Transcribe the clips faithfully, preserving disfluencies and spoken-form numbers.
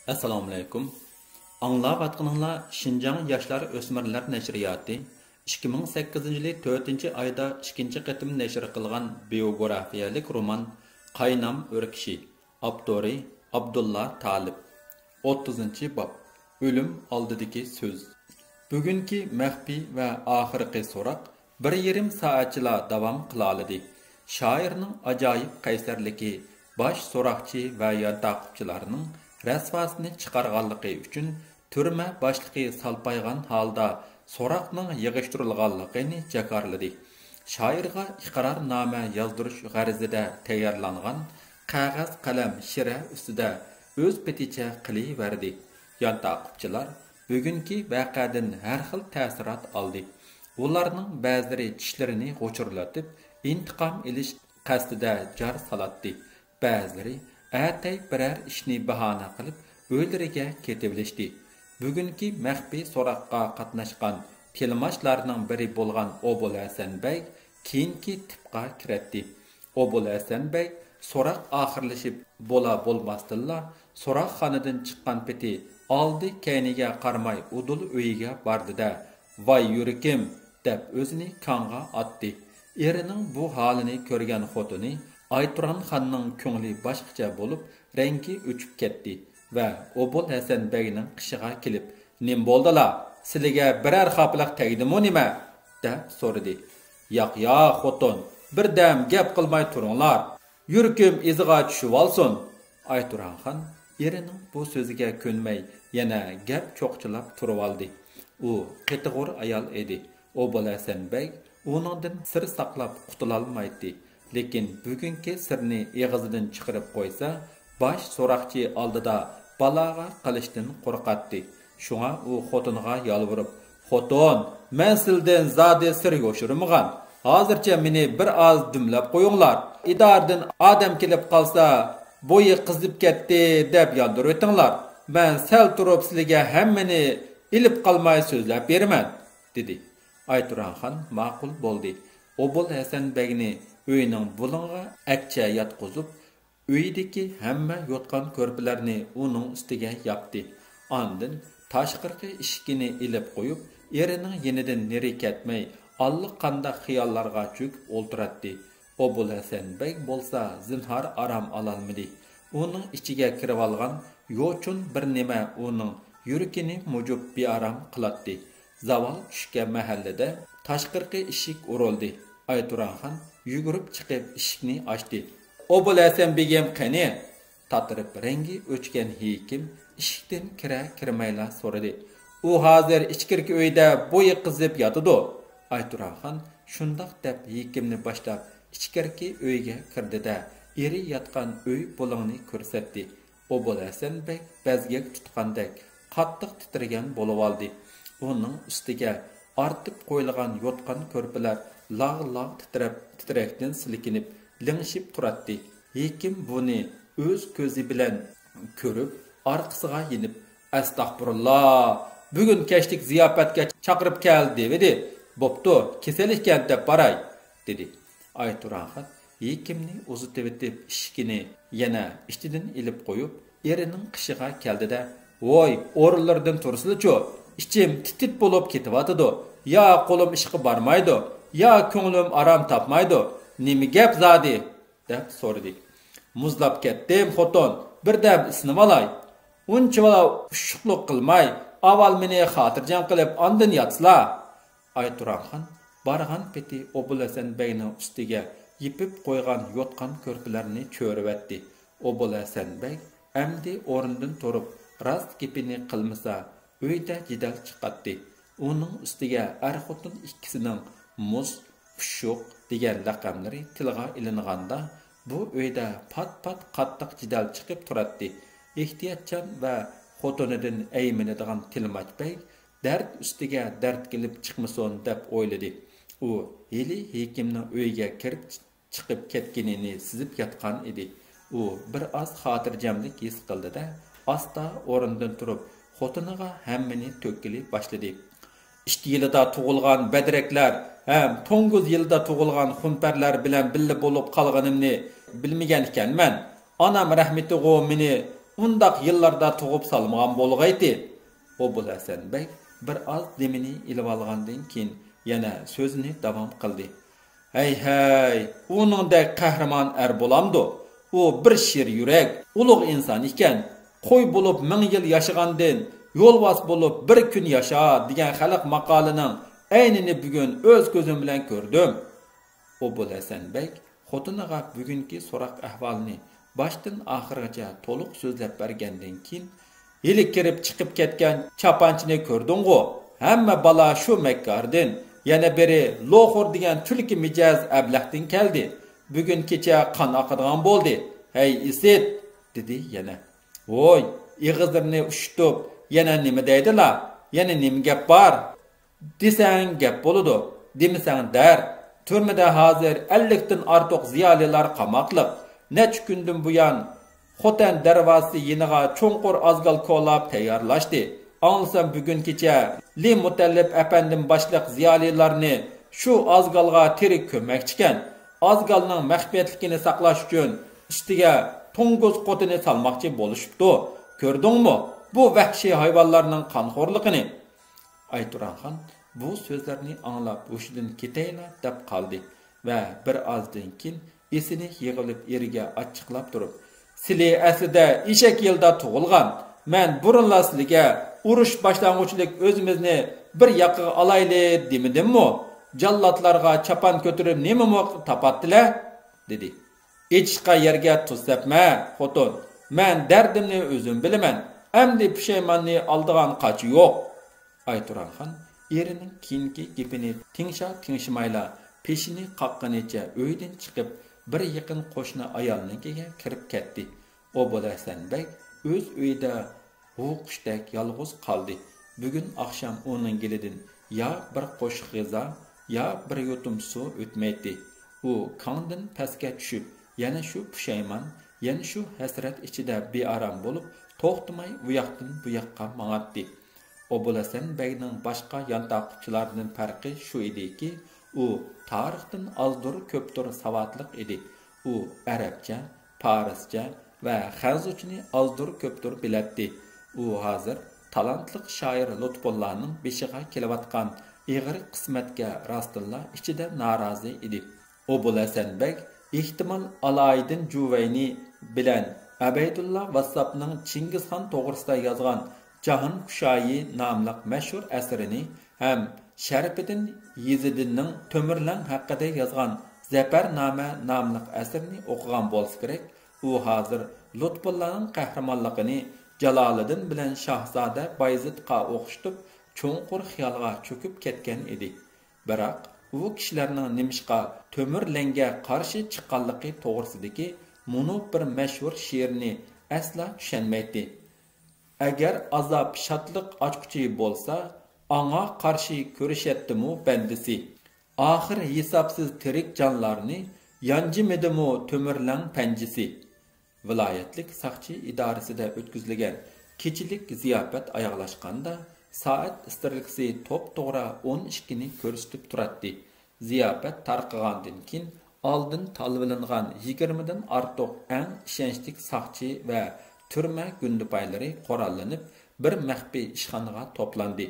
ئەسسالامۇئەلەيكۇم. ئاڭلاۋاتقىنىڭلار شىنجاڭ ياشلار ئۆسمۈرلەر نەشرىياتى ئىككى مىڭ سەككىزىنچى يىلى تۆتىنچى ئايدا ئىككىنچى قېتىم نەشر قىلغان بىيوگرافىيەلىك رومان قاينام ئۆركىشى. ئاپتورى ئابدۇللا تالىپ. ئوتتۇزىنچى باب. ئۆلۈم ئالدىدىكى سۆز. بۈگۈنكى مەخپىي ۋە ئاخىرقى سوراق بىر يېرىم سائەتچىلا داۋام قىلالىدى. شائىرنىڭ ئاجايىپ قەيسەرلىكى باش سوراقچى ۋە يانتاقۇپچىلارنىڭ رەسۋاسىنى چىقارغانلىقى ئۈچۈن تۈرمە باشلىقى سالپايغان ھالدا سوراقنىڭ يىغىشتۇرۇلغانلىقىنى جاكارلىدى. شائىرغا ئىقرارنامە يازدۇرۇش غەرىزىدە تەييارلانغان قەغەز قەلەم شىرە ئۈستىدە ئۆز پېتىچە قىلىۋەردى. يانتاقۇپچىلار بۈگۈنكى ۋەقەدىن ھەر خىل تەسىرات ئالدى. ئۇلارنىڭ بەزىلىرى چىشلىرىنى غۇچۇرلىتىپ، ئىنتىقام ئېلىش قەستىدە جار سالاتتى. بەزىلىرى ئەتەي بىرەر ئىشنى باھانە قىلىپ، ئۆيلىرىگە كېتىۋېلىشتى. بۈگۈنكى مەخپىي سوراققا قاتناشقان تىلماچلارنىڭ بىرى بولغان ئوبۇل ھەسەن بەگ كېيىنكى تىپقا كىرەتتى. ئوبۇل ھەسەن بەگ سوراق ئاخىرلىشىپ بولا بولماستىنلا، سوراقخانىدىن چىققان پېتى ئالدى كەينىگە قارىماي ئۇدۇل ئۆيىگە باردى-دە، ۋاي يۈرىكىم! دەپ ئۆزىنى كاڭغا ئاتتى. ئېرىنىڭ بۇ ھالىنى كۆرگەن خوتۇنى ئايتۇرغان خاننىڭ كۆڭلى باشقىچە بولۇپ، رەڭگى ئۆچۈپ كەتتى ۋە ئوبۇل ھەسەن بەگنىڭ قېشىغا كېلىپ، نېمە بولدىلا؟ سىلىگە بىرەر خاپىلىق تەگدىمۇ نېمە؟ دەپ سورىدى. ياق، ياق، خوتۇن، بىردەم گەپ قىلماي تۇرۇڭلار. يۈرىكىم ئىزىغا چۈشۈۋالسۇن. ئايتۇرغان خان ئېرىنىڭ بۇ سۆزىگە كۆنمەي، يەنە گەپ چوقچىلاپ تۇرۇۋالدى. ئۇ قېتىغۇر ئايال ئىدى. ئوبۇل ھەسەن بەگ ئۇنىڭدىن سىر ساقلاپ قۇتۇلالمايتتى. لېكىن بۈگۈنكى سىرنى ئېغىزىدىن چىقىرىپ قويسا، باش سوراقچى ئالدىدا بالاغا قېلىشتىن قورقاتتى. شۇڭا ئۇ خوتۇنىغا يالۋۇرۇپ، خوتۇن، مەن سىلىدىن زادى سىر يوشۇرمىغان. ھازىرچە مېنى بىر ئاز دۈملەپ قويۇڭلار. ئىدارىدىن ئادەم كېلىپ قالسا، بويى قىزىپ كەتتى دەپ ياندۇرۇۋېتىڭلار. مەن سەل تۇرۇپ سىلىگە ھەممىنى ئېلىپ قالماي سۆزلەپ بېرىمەن، دېدى. ئايتۇرغان خان ماقۇل بولدى. ئوبۇل ھەسەن بەگنى ئۆينىڭ بۇلۇڭىغا ئەكچە ياتقۇزۇپ، ئۆيدىكى ھەممە يوتقان كۆرپىلەرنى ئۇنىڭ ئۈستىگە ياپتى. ئاندىن تاشقىرىقى ئىشىكىنى ئېلىپ قويۇپ، ئېرىنىڭ يېنىدىن نېرى كەتمەي، ئاللىقانداق خىياللارغا چۆكۈپ ئولتۇراتتى. ئوبۇل ھەسەن بەگ بولسا زىنھار ئارام ئالالمىدى. ئۇنىڭ ئىچىگە كىرىۋالغان يوچۇن بىر نېمە ئۇنىڭ يۈرىكىنى مۇجۇپ بىئارام قىلاتتى. زاۋال چۈشكەن مەھەللىدە تاشقىرىقى ئىشىك ئۇرۇلدى. ئايتۇرغان خان يۈگۈرۈپ چىقىپ ئىشىكنى ئاچتى. ئوبۇل ھەسەن بېگىم قېنى؟ تاتىرىپ رەڭگى ئۆچكەن ھېكىم ئىشىكتىن كىرە كىرمەيلا سورىدى. ئۇ ھازىر ئىچكىرىكى ئۆيدە بويى قىزىپ ياتىدۇ. ئايتۇرغان خان شۇنداق دەپ ھېكىمنى باشلاپ ئىچكىرىكى ئۆيگە كىردى-دە، ئېرى ياتقان ئۆي بۇلۇڭنى كۆرسەتتى. ئوبۇل ھەسەن بەگ بەزگەك تۇتقاندەك قاتتىق تىترىگەن بولۇۋالدى. ئۇنىڭ ئۈستىگە ئارتىپ قويۇلغان يوتقان كۆرپىلەر لاغ-لاغ تىترەپ، تىترەكتىن سىلكىنىپ، لىڭشىپ تۇراتتى. ھېكىم بۇنى ئۆز كۆزى بىلەن كۆرۈپ، ئارقىسىغا يېنىپ، ئەستەغپۇرۇللا! بۈگۈن كەچلىك زىياپەتكە چاقىرىپ كەل دېۋىدى. بوپتۇ، كېسەل ئىكەن دەپ باراي، دېدى. ئايتۇرغان خان ھېكىمنى ئۇزىتىۋېتىپ، ئىشىكىنى يەنە ئىچىدىن ئېلىپ قويۇپ، ئېرىنىڭ قېشىغا كەلدى-دە، ۋوي، ئورۇنلىرىدىن تۇرسىلىچۇ! ئىچىم تىت-تىت بولۇپ كېتىۋاتىدۇ. يا قولۇم ئىشقا بارمايدۇ، يا كۆڭلۈم ئارام تاپمايدۇ. نېمە گەپ زادى؟ دەپ سورىدى. مۇزلاپ كەتتىم، خوتۇن، بىردەم ئىسسىنىۋالاي. ئۇنچىۋالا ئۇششۇقلۇق قىلماي، ئاۋۋال مېنى خاتىرجەم قىلىپ، ئاندىن ياتسىلا. ئايتۇرغان خان بارغان پېتى ئوبۇل ھەسەن بەگنىڭ ئۈستىگە يېپىپ قويغان يوتقان كۆرپىلەرنى چۆرۈۋەتتى. ئوبۇل ھەسەن بەگ ئەمدى ئورنىدىن تۇرۇپ، راست گېپىنى قىلمىسا، ئۆيدە جېدەل چىقاتتى. ئۇنىڭ ئۈستىگە ئەر-خوتۇن ئىككىسىنىڭ مۇز، ئۇششۇق دېگەن لەقەملىرى تىلغا ئېلىنغاندا، بۇ ئۆيدە پات-پات قاتتىق جېدەل چىقىپ تۇراتتى. ئېھتىياتچان ۋە خوتۇنىدىن ئەيمىنىدىغان تىلماچ بەگ دەرد ئۈستىگە دەرد كېلىپ چىقمىسۇن دەپ ئويلىدى. ئۇ ھېلى ھېكىمنىڭ ئۆيىگە كىرىپ چىقىپ كەتكىنىنى سېزىپ ياتقان ئىدى. ئۇ بىر ئاز خاتىرجەملىك ھېس قىلدى-دە، ئاستا ئورنىدىن تۇرۇپ، خوتۇنىغا ھەممىنى تۆككىلى باشلىدى. ئىككى يىلىدا تۇغۇلغان بەدرەكلەر ھەم توڭگۇز يىلىدا تۇغۇلغان خۇمپەرلەر بىلەن بىللە بولۇپ قالغىنىمنى بىلمىگەن ئىكەنمەن. ئانام رەھمىتىغۇ مېنى ئۇنداق يىللاردا تۇغۇپ سالمىغان بولغايتى. ئوبۇل ھەسەن بەگ بىر ئاز دېمىنى ئېلىۋالغاندىن كېيىن يەنە سۆزىنى داۋام قىلدى. ھەي، ھەي، ئۇنىڭدەك قەھرىمان ئەر بولامدۇ؟ ئۇ بىر شىر يۈرەك، ئۇلۇغ ئىنسان ئىكەن. قوي بولۇپ مىڭ يىل ياشىغاندىن، يولۋاس بولۇپ بىر كۈن ياشا، دېگەن خەلق ماقالىنىڭ ئەينىنى بۈگۈن ئۆز كۆزۈم بىلەن كۆردۈم. ئوبۇل ھەسەن بەگ خوتۇنىغا بۈگۈنكى سوراق ئەھۋالنى باشتىن ئاخىرغىچە تولۇق سۆزلەپ بەرگەندىن كېيىن، ھېلى كىرىپ چىقىپ كەتكەن چاپانچىنى كۆردۈڭغۇ؟ ھەممە بالا شۇ مەككاردىن، يەنە بىرى لوخۇر دېگەن تۈلكە مىجەز ئەبلەختىن كەلدى. بۈگۈن كېچە قان ئاقىدىغان بولدى. ھەي ئىسىت! دېدى يەنە. ۋوي، ئېغىزلىرىنى ئۇششىتىپ، يەنە نېمە دەيدىلا؟ يەنە نېمە گەپ بار؟ دېسەڭ گەپ بولىدۇ، دېمىسەڭ دەرد. تۈرمىدە ھازىر ئەللىكتىن ئارتۇق زىيالىيلار قاماقلىق. نەچچە كۈندىن بۇيان خوتەن دەرۋازىسى يېنىغا چوڭقۇر ئازگال كولاپ تەييارلاشتى. ئاڭلىسام، بۈگۈن كېچە لى مۇتەللىپ ئەپەندىم باشلىق زىيالىيلارنى شۇ ئازگالغا تىرىك كۆممەكچىكەن. ئازگالنىڭ مەخپىيەتلىكىنى ساقلاش ئۈچۈن ئۈستىگە توڭگۇز قوتىنى سالماقچى بولۇشۇپتۇ. كۆردۈڭمۇ بۇ ۋەھشىي ھايۋانلارنىڭ قانخورلۇقىنى؟ ئايتۇرانخان بۇ سۆزلەرنى ئاڭلاپ ھوشىدىن كېتەيلا دەپ قالدى ۋە بىر ئازدىن كېيىن ئېسىنى يىغىۋېلىپ ئېرىگە ئاچچىقلاپ تۇرۇپ، سىلى ئەسلىدە ئېشەك يىلدا تۇغۇلغان. مەن بۇرۇنلا سىلىگە ئۇرۇش باشلانغۇچىلىك ئۆزىمىزنى بىر ياقىغا ئالايلى دېمىدىممۇ؟ جاللاتلارغا چاپان كۆتۈرۈپ نېمە موقا تاپاتتىلە؟ دېدى. ئېچىشقان يەرگە تۇز سەپمە، خوتۇن. مەن دەردىمنى ئۆزۈم بىلىمەن. ئەمدى پۇشايماننى ئالىدىغان قاچا يوق. ئايتۇرانخان ئېرىنىڭ كېيىنكى گېپىنى تىڭشا تىڭشىمايلا، پېشىنى قاققىنىچە ئۆيدىن چىقىپ، بىر يېقىن قوشنا ئايالنىڭكىگە كىرىپ كەتتى. ئوبۇل ھەسەن بەگ ئۆز ئۆيىدە ھۇۋقۇشتەك يالغۇز قالدى. بۈگۈن ئاخشام ئۇنىڭ گېلىدىن يا بىر قوشۇق غىزا، يا بىر يۇتۇم سۇ ئۆتمەيتتى. ئۇ كاڭدىن پەسكە چۈشۈپ، يەنە شۇ پۇشايمان، يەنە شۇ ھەسرەت ئىچىدە بىئارام بولۇپ، توختىماي ئۇياقتىن بۇياققا ماڭاتتى. ئوبۇلھەسەن بەگنىڭ باشقا يانتاقۇچىلاردىن پەرقى شۇ ئىدىكى، ئۇ تارىختىن ئازدۇر كۆپتۇر ساۋاتلىق ئىدى. ئۇ ئەرەبچە، پارسچە ۋە خەنزۇچىنى ئازدۇر كۆپتۇر بىلەتتى. ئۇ ھازىر تالانتلىق شائىر لۇتپۇللانىڭ بېشىغا كېلىۋاتقان ئېغىر قىسمەتكە راستتىنلا ئىچىدە نارازى ئىدى. ئوبۇلھەسەن بەگ ئېھتىمال ئالايىدىن جۇۋەينى بىلەن ئەبەيدۇللا ۋاسساپنىڭ چىڭگىزخان توغرىسىدا يازغان جاھان كۇشايى ناملىق مەشھۇر ئەسىرىنى ھەم شەرىپىدىن يېزىدىننىڭ تۆمۈرلەڭ ھەققىدە يازغان زەپەرنامە ناملىق ئەسىرىنى ئوقۇغان بولسا كېرەك، ئۇ ھازىر لۇتپۇللانىڭ قەھرىمانلىقىنى جالالىدىن بىلەن شاھزادە بايزىدقا ئوخشىتىپ، چوڭقۇر خىيالغا چۆكۈپ كەتكەن ئىدى. بىراق، ئۇ كىشىلەرنىڭ نېمىشقا تۆمۈرلەڭگە قارشى چىققانلىقى توغرىسىدىكى مۇنۇ بىر مەشھۇر شېئىرنى ئەسلا چۈشەنمەيتتى. ئەگەر ئازاب شادلىق ئاچقۇچى بولسا، ئاڭا قارشى كۈرىشەتتىمۇ بەندىسى؟ ئاخىر ھېسابسىز تىرىك جانلارنى يانجىمىدىمۇ تۆمۈرلەڭ پەنجىسى؟ ۋىلايەتلىك ساقچى ئىدارىسىدە ئۆتكۈزۈلگەن كېچىلىك زىياپەت ئاياغلاشقاندا، سائەت ئىسترېلكىسى توپتوغرا ئون ئىككىنى كۆرسىتىپ تۇراتتى. زىياپەت تارقىغاندىن كېيىن، ئالدىن تاللىۋېلىنغان يىگىرمىدىن ئارتۇق ئەڭ ئىشەنچلىك ساقچى ۋە تۈرمە گۇندىپايلىرى قوراللىنىپ، بىر مەخپىي ئىشخانىغا توپلاندى.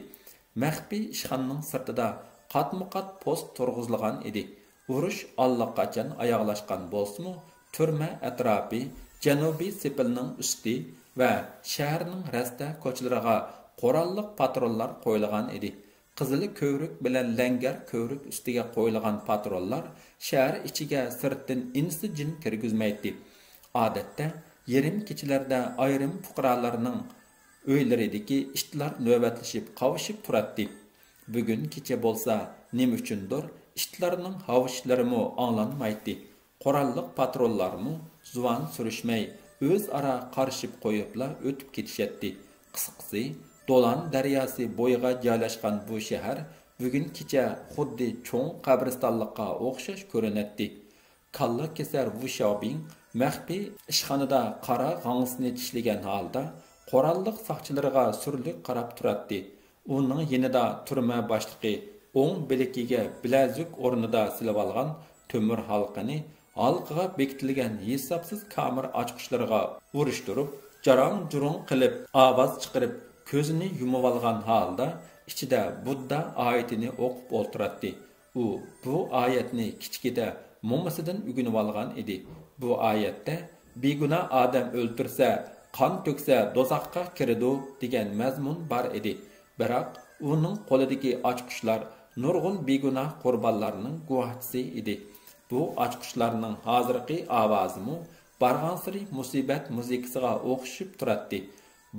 مەخپىي ئىشخانىنىڭ سىرتىدا قاتمۇقات پوست تۇرغۇزۇلغان ئىدى. ئۇرۇش ئاللىقاچان ئاياغلاشقان بولسىمۇ، تۈرمە ئەتراپى، جەنۇبىي سېپىلنىڭ ئۈستى ۋە شەھەرنىڭ رەستە كوچىلىرىغا قوراللىق پاتروللار قويۇلغان ئىدى. قىزىل كۆۋرۈك بىلەن لەڭگەر كۆۋرۈك ئۈستىگە قويۇلغان پاتروللار شەھەر ئىچىگە سىرتتىن ئىنسى جىن كىرگۈزمەيتتى. ئادەتتە، يېرىم كېچىلەردە ئايرىم پۇقرالارنىڭ ئۆيلىرىدىكى ئىتلار نۆۋەتلىشىپ قاۋىشىپ تۇراتتى. بۈگۈن كېچە بولسا نېمە ئۈچۈندۇر ئىتلارنىڭ ھاۋشىشلىرىمۇ ئاڭلانمايتتى. قوراللىق پاتروللارمۇ زۇۋان سۈرۈشمەي ئۆزئارا قارىشىپ قويۇپلا ئۆتۈپ كېتىشەتتى. قىسقىسى، دولان دەرياسى بويىغا جايلاشقان بۇ شەھەر بۈگۈن كېچە خۇددى چوڭ قەبرىستانلىققا ئوخشاش كۆرۈنەتتى. كاللا كېسەر ۋۇ شياۋبىڭ مەخپىي ئىشخانىدا قارا غاڭزىسىنى چىشلىگەن ھالدا قوراللىق ساقچىلىرىغا سۈرلۈك قاراپ تۇراتتى. ئۇنىڭ يېنىدا تۈرمە باشلىقى ئوڭ بىلىكىگە بىلەزۈك ئورنىدا سېلىۋالغان تۆمۈر ھالقىنى ھالقىغا بېكىتىلگەن ھېسابسىز كامېر ئاچقۇچلىرىغا ئۇرۇشتۇرۇپ، جاراڭ-جۇرۇڭ قىلىپ ئاۋاز چىقىرىپ، كۆزىنى يۇمۇۋالغان ھالدا ئىچىدە بۇددا ئايىتىنى ئوقۇپ ئولتۇراتتى. ئۇ بۇ ئايەتنى كىچىكىدە مومىسىدىن ئۆگىنىۋالغان ئىدى. بۇ ئايەتتە «بىگۇناھ ئادەم ئۆلتۈرسە، قان تۆكسە، دوزاخقا كىرىدۇ» دېگەن مەزمۇن بار ئىدى. بىراق ئۇنىڭ قولىدىكى ئاچقۇچلار نۇرغۇن بىگۇناھ قۇربانلارنىڭ گۇۋاھچىسى ئىدى. بۇ ئاچقۇچلارنىڭ ھازىرقى ئاۋازىمۇ بارغانسېرى مۇسىبەت مۇزىكىسىغا ئوخشىشىپ تۇراتتى.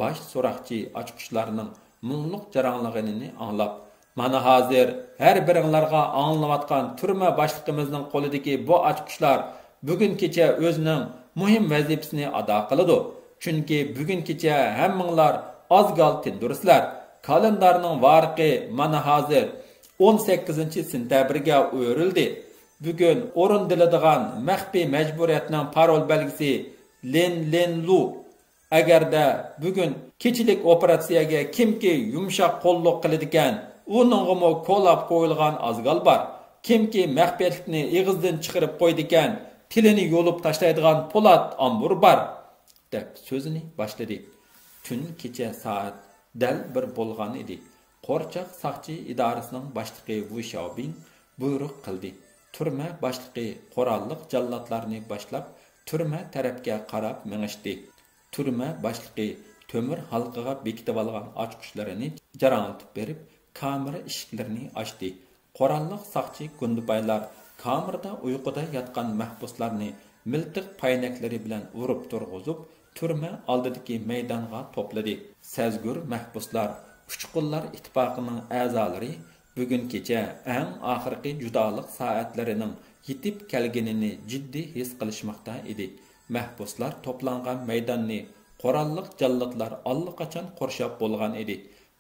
باش سوراقچى ئاچقۇچلارنىڭ مۇڭلۇق جاراڭلىغىنىنى ئاڭلاپ، «مانا ھازىر ھەر بىرىڭلارغا ئاڭلىنىۋاتقان تۈرمە باشلىقىمىزنىڭ قولىدىكى بۇ ئاچقۇچلار بۈگۈن كېچە ئۆزىنىڭ مۇھىم ۋەزىپىسىنى ئادا قىلىدۇ. چۈنكى بۈگۈن كېچە ھەممىڭلار ئازگال تىندۇرسىلەر. كالېندارنىڭ ۋارىقى مانا ھازىر ئون سەككىزىنچى سېنتەبىرگە ئۆرۈلدى. بۈگۈن ئورۇندىلىدىغان مەخپىي مەجبۇرىيەتنىڭ پارول بەلگىسى لىن لىن لۇ. ئەگەردە بۈگۈن كېچىلىك ئوپېراتسىيەگە كىمكى يۇمشاق قوللۇق قىلىدىكەن، ئۇنىڭغىمۇ كولاپ قويۇلغان ئازگال بار. كىمكى مەخپىيەتلىكنى ئېغىزدىن چىقىرىپ قويىدىكەن، تىلىنى يۇلۇپ تاشلايدىغان پولات ئامبۇر بار» دەپ سۆزىنى باشلىدى. تۈن كېچە سائەت دەل بىر بولغان ئىدى. قورچاق ساقچى ئىدارىسىنىڭ باشلىقى ۋۇ شياۋبىڭ بۇيرۇق قىلدى. تۈرمە باشلىقى قوراللىق جاللاتلارنى باشلاپ، تۈرمە تەرەپكە قاراپ مېڭىشتى. تۈرمە باشلىقى تۆمۈر ھالقىغا بېكىتىۋالغان ئاچقۇچلىرىنى جاراڭلىتىپ بېرىپ، كامېرا ئىشىكلىرىنى ئاچتى. قوراللىق ساقچى گۇندىپايلار كامېردا ئۇيقۇدا ياتقان مەھبۇسلارنى مىلتىق پاينەكلىرى بىلەن ئۇرۇپ تۇرغۇزۇپ، تۈرمە ئالدىدىكى مەيدانغا توپلىدى. سەزگۈر مەھبۇسلار ئۇچقۇنلار ئىتتىپاقىنىڭ ئەزالىرى بۈگۈن كېچە ئەڭ ئاخىرقى جۇدالىق سائەتلىرىنىڭ يېتىپ كەلگىنىنى جىددىي ھېس قىلىشماقتا ئىدى. مەھبۇسلار توپلانغان مەيداننى قوراللىق جاللاتلار ئاللىقاچان قورشاپ بولغان ئىدى.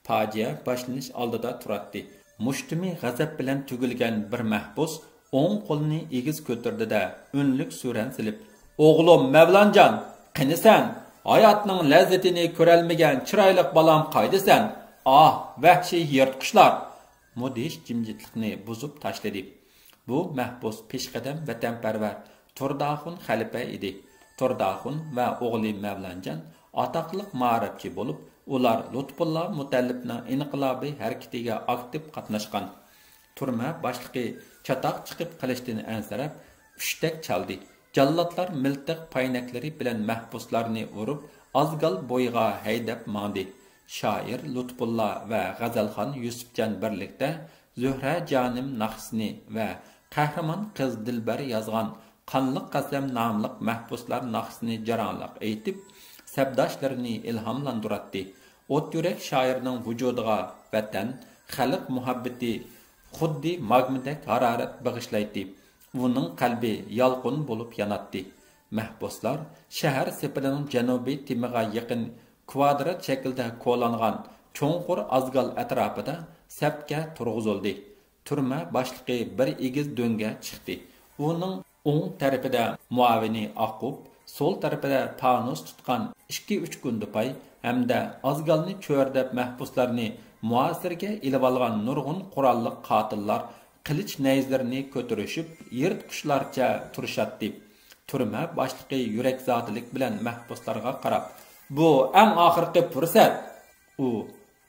پاجىئە باشلىنىش ئالدىدا تۇراتتى. مۇشتۇمى غەزەپ بىلەن تۈگۈلگەن بىر مەھبۇس ئوڭ قولىنى ئېگىز كۆتۈردى-دە، ئۈنلۈك سۈرەن سېلىپ، «ئوغلۇم مەۋلانجان، قېنى سەن؟ ھاياتنىڭ لەززىتىنى كۆرەلمىگەن چىرايلىق بالام قايدا سەن؟ ئاھ، ۋەھشىي يىرتقۇچلار!» مۇدھىش جىمجىتلىقنى بۇزۇپ تاشلىدى. بۇ مەھبۇس پېشقەدەم ۋەتەنپەرۋەر تۇرداخۇن خەلىپە ئىدى. تۇرداخۇن ۋە ئوغلى مەۋلانجان ئاتاقلىق مائارىپچى بولۇپ، ئۇلار لۇتپۇللا مۇتەللىپنىڭ ئىنقىلابىي ھەرىكىتىگە ئاكتىپ قاتناشقان. تۈرمە باشلىقى چاتاق چىقىپ قېلىشتىن ئەنسىرەپ، ئۈشتەك چالدى. جاللاتلار مىلتىق پاينەكلىرى بىلەن مەھبۇسلارنى ئۇرۇپ، ئازگال بويىغا ھەيدەپ ماڭدى. شائىر لۇتپۇللا ۋە غەزەلخان يۈسۈپجان بىرلىكتە زۆھرە جانىم ناخشىسىنى ۋە قەھرىمان قىز دىلبەر يازغان قانلىق قەسەم ناملىق مەھبۇسلار ناخشىسىنى جاراڭلىق ئېيتىپ، سەپداشلىرىنى ئىلھاملاندۇراتتى. ئوت يۈرەك شائىرنىڭ ۋۇجۇدىغا ۋەتەن، خەلق مۇھەببىتى خۇددى ماگمىدەك ھارارەت بېغىشلايتتى. ئۇنىڭ قەلبى يالقۇن بولۇپ ياناتتى. مەھبۇسلار شەھەر سېپىلىنىڭ جەنۇبىي تېمىغا يېقىن كۋادرات شەكىلدە كولانغان چوڭقۇر ئازگال ئەتراپىدا سەپكە تۇرغۇزۇلدى. تۈرمە باشلىقى بىر ئېگىز دۆڭگە چىقتى. ئۇنىڭ ئوڭ تەرىپىدە مۇئاۋىنى ئاقۇپ، سول تەرىپىدە پانۇس تۇتقان ئىككى-ئۈچ گۇندىپاي ھەمدە ئازگالنى چۆرىدەپ مەھبۇسلارنى مۇھاسىرىگە ئېلىۋالغان نۇرغۇن قوراللىق قاتىللار قىلىچ نەيزىلىرىنى كۆتۈرۈشۈپ، يىرتقۇچلارچە تۇرۇشاتتى. تۈرمە باشلىقى يۈرەكزادىلىك بىلەن مەھبۇسلارغا قاراپ، «بۇ ئەڭ ئاخىرقى پۇرسەت!» ئۇ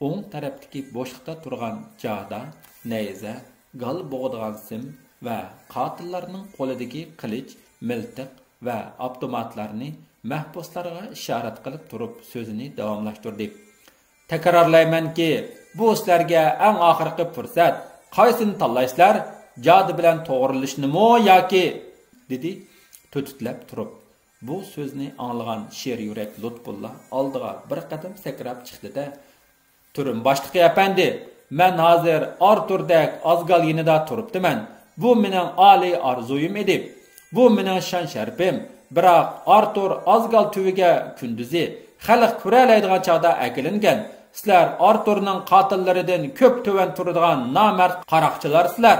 ئوڭ تەرەپتىكى بوشلۇقتا تۇرغان جادا، نەيزە، گال بوغىدىغان سىم ۋە قاتىللارنىڭ قولىدىكى قىلىچ، مىلتىق ۋە ئاپتوماتلارنى مەھبۇسلارغا ئىشارەت قىلىپ تۇرۇپ سۆزىنى داۋاملاشتۇردى. «تەكرارلايمەنكى، بۇ سىلەرگە ئەڭ ئاخىرقى پۇرسەت. قايسىنى تاللايسىلەر؟ جادا بىلەن توغرىلىشنىمۇ ياكى؟» دېدى تۆتۈتلەپ تۇرۇپ. بۇ سۆزنى ئاڭلىغان شېر يۈرەك لۇتپۇللا ئالدىغا بىر قەدەم سەكرەپ چىقتى-دە، «تۈرمە باشلىقى ئەپەندى، مەن ھازىر ئارتۇردەك ئازگال يېنىدا تۇرۇپتىمەن. بۇ مېنىڭ ئالىي ئارزۇيۇم ئىدى. بۇ مېنىڭ شان-شەرىپىم. بىراق ئارتۇر ئازگال تۈۋىگە كۈندۈزى خەلق كۆرەلەيدىغان چاغدا ئەكېلىنگەن. سىلەر ئارتۇرنىڭ قاتىللىرىدىن كۆپ تۆۋەن تۇرىدىغان نامەرد قاراقچىلارسىلەر.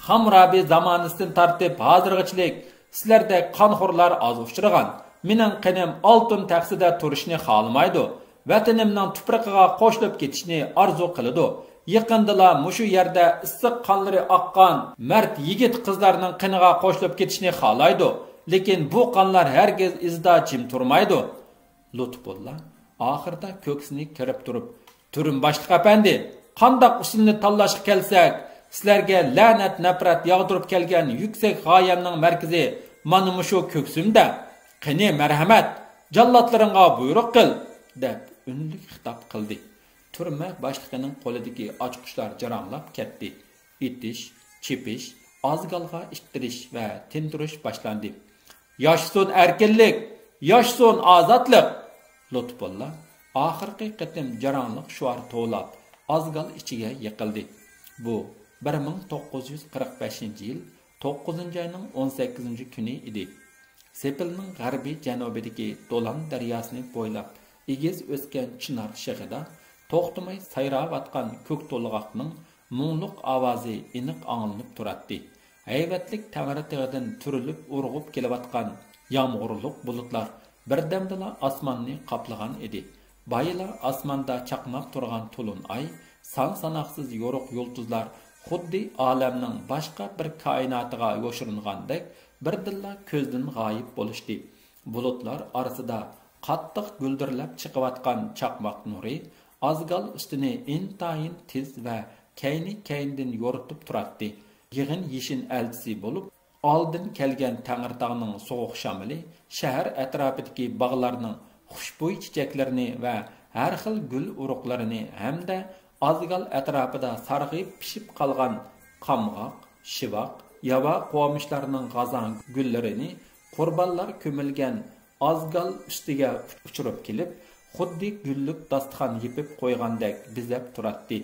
خاممۇرابى زامانىسىدىن تارتىپ ھازىرغىچىلىك سىلەردەك قانخورلار ئاز ئۇچرىغان. مېنىڭ قېنىم ئالتۇن تەخسىدە تۇرۇشنى خالىمايدۇ. ۋەتىنىمنىڭ تۇپرىقىغا قوشۇلۇپ كېتىشنى ئارزۇ قىلىدۇ. يېقىندىلا مۇشۇ يەردە ئىسسىق قانلىرى ئاققان مەرد يىگىت قىزلارنىڭ قېنىغا قوشۇلۇپ كېتىشنى خالايدۇ. لېكىن بۇ قانلار ھەرگىز ئىزىدا جىم تۇرمايدۇ. لۇتپۇللا ئاخىرىدا كۆكسىنى كېرىپ تۇرۇپ، تۈرمە باشلىقى ئەپەندى، قانداق ئۇسۇلنى تاللاشقا كەلسەك، سىلەرگە لەنەت-نەپرەت ياغدۇرۇپ كەلگەن يۈكسەك غايەمنىڭ مەركىزى مانا مۇشۇ كۆكسۈمدە. قېنى، مەرھەمەت، جاللاتلىرىڭغا بۇيرۇق قىل، دەپ ئۈنلۈك خىتاب قىلدى. تۈرمە باشلىقىنىڭ قولىدىكى ئاچقۇچلار جاراڭلاپ كەتتى. ئېتىش، چېپىش، ئازگالغا ئىتتىرىش ۋە تىندۇرۇش باشلاندى. ياشىسۇن ئەركىنلىك! ياشىسۇن ئازادلىق! لۇتپۇللا ئاخىرقى قېتىم جاراڭلىق شوئار توۋلاپ، ئازگال ئىچىگە يىقىلدى. بۇ بىر مىڭ توققۇز يۈز قىرىق بەشىنچى يىل توققۇزىنچى ئاينىڭ ئون سەككىزىنچى كۈنى ئىدى. سېپىلنىڭ غەربىي جەنۇبىدىكى دولان دەرياسىنى بويلاپ ئېگىز ئۆسكەن چىنار شېخىدا توختىماي سايراۋاتقان كۆك تولغاقنىڭ مۇڭلۇق ئاۋازى ئېنىق ئاڭلىنىپ تۇراتتى. ھەيۋەتلىك تەڭرىتېغىدىن تۈرۈلۈپ ئۇرغۇپ كېلىۋاتقان يامغۇرلۇق بۇلۇتلار بىردەمدىلا ئاسماننى قاپلىغان ئىدى. بايىلا ئاسماندا چاقناپ تۇرغان تولۇن ئاي، سان-ساناقسىز يورۇق يۇلتۇزلار خۇددى ئالەمنىڭ باشقا بىر كائىناتىغا يوشۇرۇنغاندەك بىردىنلا كۆزدىن غايىب بولۇشتى. بۇلۇتلار ئارىسىدا قاتتىق گۈلدۈرلەپ چىقىۋاتقان چاقماق نۇرى ئازگال ئۈستىنى ئىنتايىن تېز ۋە كەينى-كەينىدىن يورۇتۇپ تۇراتتى. يىغىن يېشىن ئەلچىسى بولۇپ، ئالدىن كەلگەن تەڭرىتاغنىڭ سوغۇق شامىلى شەھەر ئەتراپىدىكى باغلارنىڭ خۇشبۇي چېچەكلىرىنى ۋە ھەر خىل گۈل ئۇرۇقلىرىنى ھەمدە ئازگال ئەتراپىدا سارغىيىپ پىشىپ قالغان قامغاق، شىۋاق، ياۋا قومۇشلارنىڭ غازاڭ گۈللىرىنى قۇربانلار كۆمۈلگەن ئازگال ئۈستىگە ئۇچۇرۇپ كېلىپ، خۇددى گۈللۈك داستىخان يېپىپ قويغاندەك بېزەپ تۇراتتى.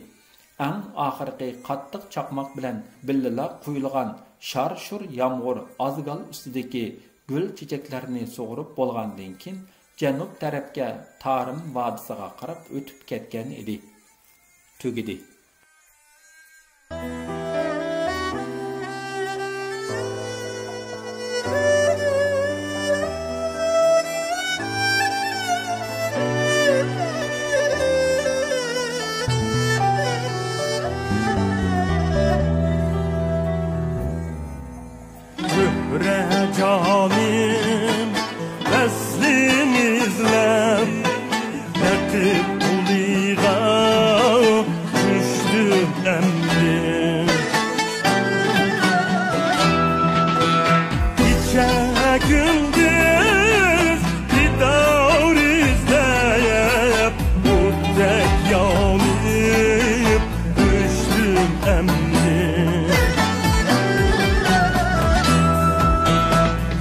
ئەڭ ئاخىرقى قاتتىق چاقماق بىلەن بىللىلا قۇيۇلغان شار-شۇر يامغۇر ئازگال ئۈستىدىكى گۈل چېچەكلەرنى سۇغۇرۇپ بولغاندىن كېيىن، جەنۇب تەرەپكە تارىم ۋادىسىغا قاراپ ئۆتۈپ كەتكەن ئىدى. تۈگىدى. زۆھرە جانىم، ۋەسلىنى ئىزلەپ، رەقىب قولىغا چۈشتۈم ئەمدى. كېچە كۈندۈز دىدار ئىزلەپ، ئوتتەك يانىپ ئۆچتۈم ئەمدى.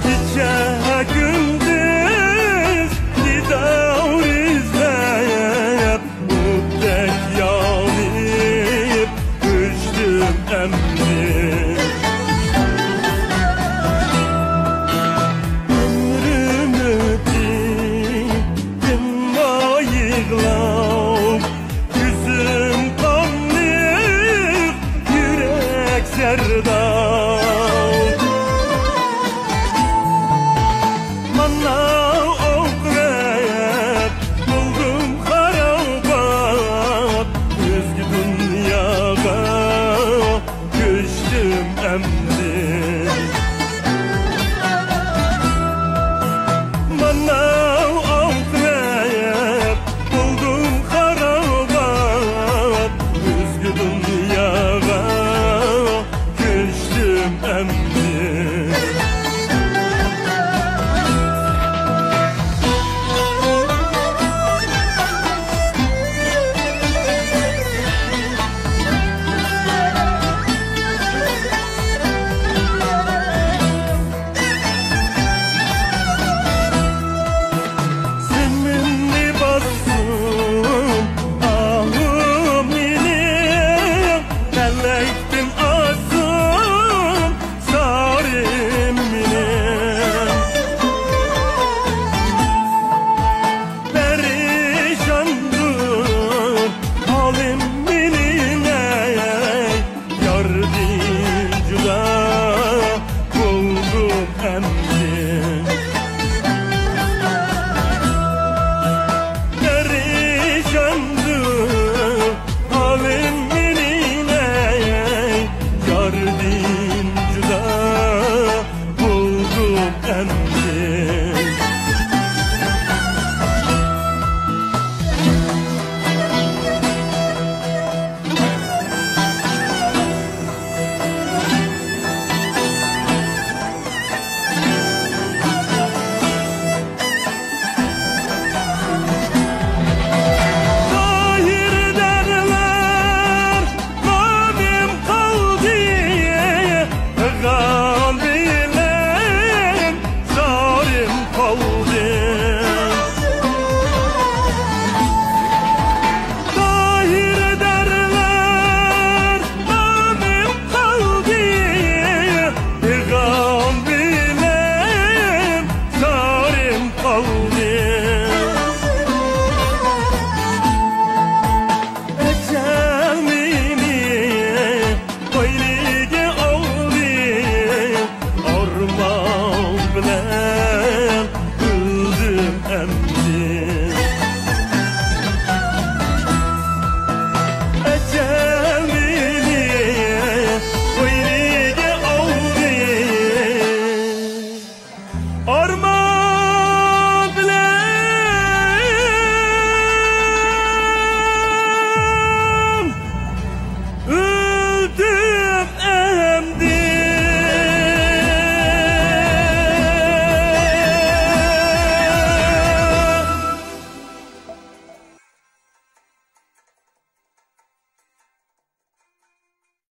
كېچە كۈندۈز دىدار ئىزلەپ، ئوتتەك يانىپ ئۆچتۈم ئەمدى. ئۆمرۈم ئۆتتى، تىنماي يىغلاپ.